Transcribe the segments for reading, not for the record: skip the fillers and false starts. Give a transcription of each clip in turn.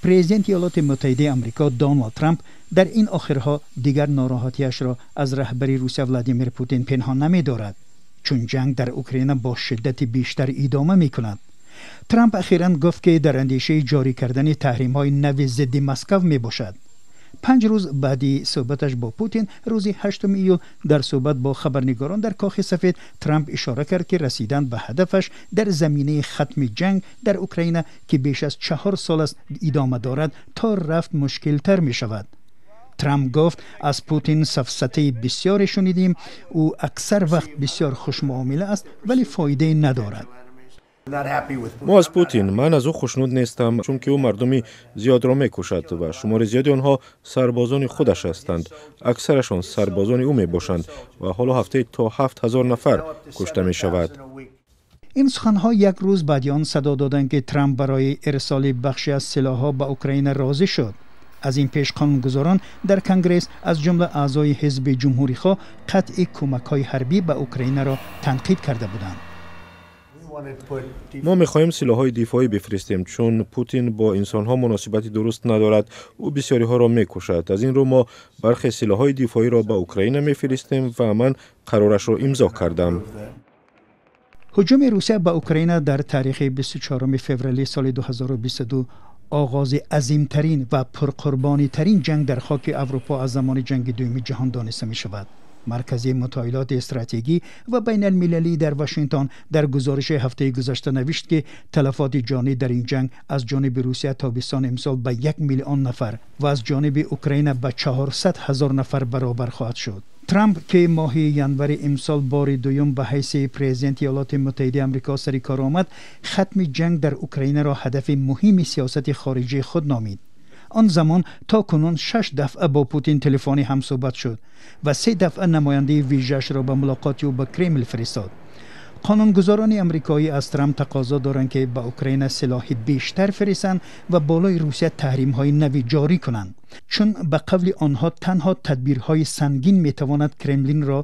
Президенти Иёлоти Муттаҳидаи Амрико Доналд Трамп дар ин охирҳо дигар нороҳатиашро аз раҳбари Русия Владимир Путин пинҳон намедорад, чун ҷанг дар Украина бо шиддати бештар идома мекунад. Трамп ахиран гуфт, ки дар андешаи ҷорӣ кардани таҳримҳои нави зидди Москав мебошад. 5 рӯз баъди суҳбаташ бо Путин, рӯзи 8 июл, дар суҳбат бо хабарнигорон дар Кохи Сафед, Трамп ишора кард, ки расидан ба ҳадафаш дар заминаи хатми ҷанг дар Украина, ки беш аз 4 сол аст идома дорад, то рафт мушкилтар мешавад. Трамп гуфт: «Аз Путин сафсатаи бисёре шунидем. Ӯ аксар вақт бисёр хушмуомила аст, вале фоидае надорад». Мо аз Путин, ман аз ӯ хушнуд нестам, чунки ӯ мардуми зиёдро мекушад ва шумори зиёди онҳо сарбозони худаш ҳастанд. Аксарашон сарбозони ӯ мебошанд ва ҳоло ҳафтае то 7000 нафар кушта мешавад. Ин суханҳо як рӯз баъди он садо доданд, ки Трамп барои ирсоли бахше аз силоҳҳо ба Украина розӣ шуд. Аз ин пеш қонунгузорон дар Конгресс, аз ҷумла аъзои ҳизби ҷумҳурихоҳ, қатъи кӯмакҳои ҳарбӣ ба Украинаро танқид карда буданд. Мо мехоҳем силоҳҳои дифоӣ бифиристем, чун Путин бо инсонҳо муносибати дуруст надорад. Ӯ бисёриҳоро мекушад. Аз ин рӯ мо бархе силоҳҳои дифоиро ба Украина мефиристем ва ман қарорашро имзо кардам. Ҳуҷуми Русия ба Украина дар таърихи 24 феврали соли 2022 оғози азимтарин ва пурқурбонитарин ҷанг дар хоки Аврупо аз замони Ҷанги Дуюми Ҷаҳон дониста мешавад. Маркази мутолиоти стратегӣ ва байналмилалӣ дар Вашингтон дар гузориши ҳафтаи гузашта навишт, ки талафоти ҷонӣ дар ин ҷанг аз ҷониби Русия тобистони имсол ба 1 миллион нафар ва аз ҷониби Украина ба 400 ҳазор нафар баробар хоҳад шуд. Трамп, ки моҳи январи имсол бори дуюм ба ҳайси президенти Иёлоти Муттаҳидаи Амрико сари кор омад, хатми ҷанг дар Украинаро ҳадафи муҳими сиёсати хориҷии худ номид. Он замон то кунун шаш дафъа бо Путин телефонӣ ҳамсӯҳбат шуд ва се дафъа намояндаи вижаашро ба мулоқоти ӯ ба Кремл фиристод. Қонунгузорони амрикоӣ аз Трамп тақозо доранд, ки ба Украина силоҳи бештар фиристанд ва болои Русия таҳримҳои нави ҷорӣ кунанд, чун ба қавли онҳо танҳо тадбирҳои сангин метавонад Кремлинро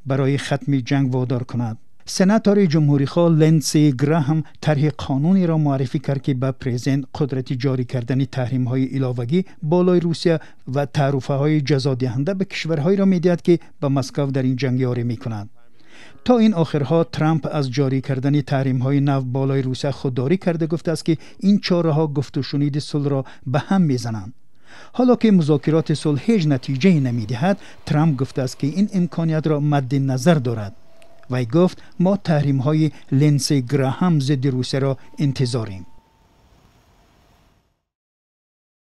барои хатми ҷанг водор кунад. Сенатори ҷумҳурихоҳ Линдси Граҳам тарҳи қонунеро муаррифӣ кард, ки ба президент қудрати ҷорӣ кардани таҳримҳои иловагӣ болои Русия ва таърифаҳои ҷазодиҳанда ба кишварҳоеро медиҳад, ки ба Москав дар ин ҷанг ёрӣ мекунанд. То ин охирҳо Трамп аз ҷорӣ кардани таҳримҳои нав болои Русия худдорӣ карда, гуфтааст, ки ин чораҳо гуфтушуниди сулҳро ба ҳам мезананд. Ҳоло ки музокироти сулҳ ҳеҷ натиҷае намедиҳад, Трамп гуфтааст, ки ин имкониятро мадди назар дорад. Вай гуфт: «Мо таҳримҳои Линдси Граҳам зидди Русияро интизорем».